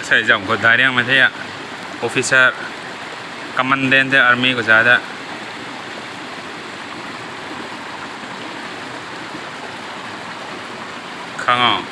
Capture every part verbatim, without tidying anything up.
Sei zam khou dai riangmei the a. Officer, commandant the army khou za da. Khang o.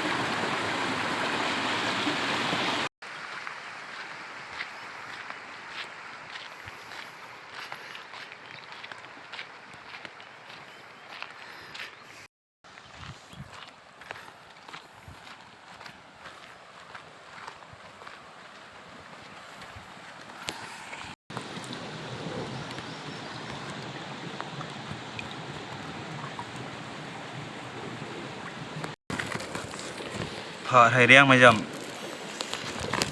Pha hei riangmei zam.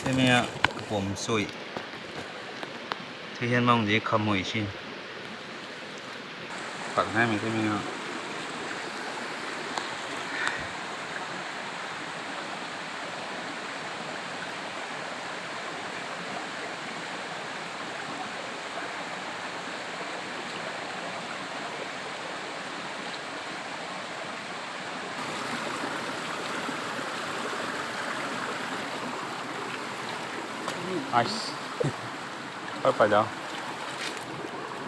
Tei mei a, kapum sui. Tei hian mang zi khamui si. Pak naimei tei mei a. Ais. Par pai dau.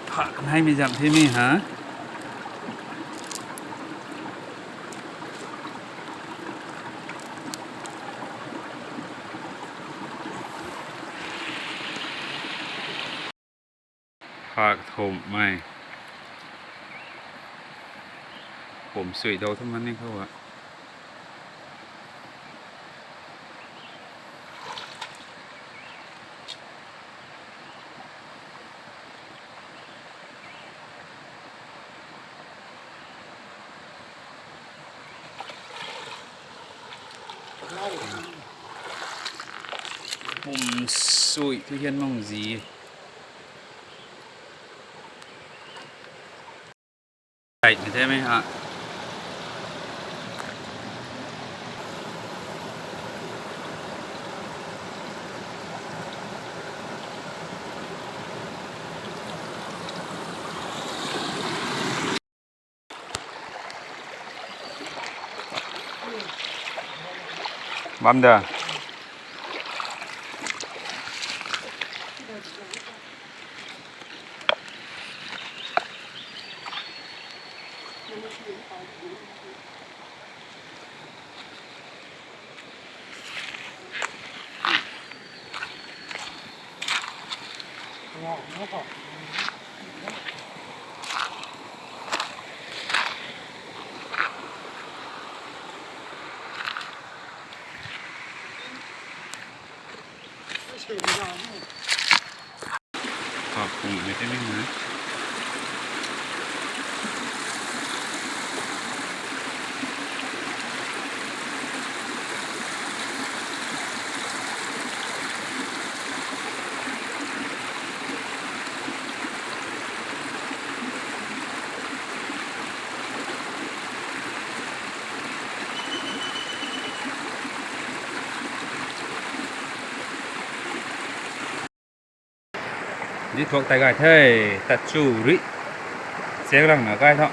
Pha kan hei mei zam the mei ha. Pha kathumhmei. Pum sui dau thu man ni khou a. Pum sui thu hian mang zi. Ai, mi the mei ha. Bam da. Pha pung ai te mei na. Di thuak tei gay the, tat chu rui. Chek rang na gay tho.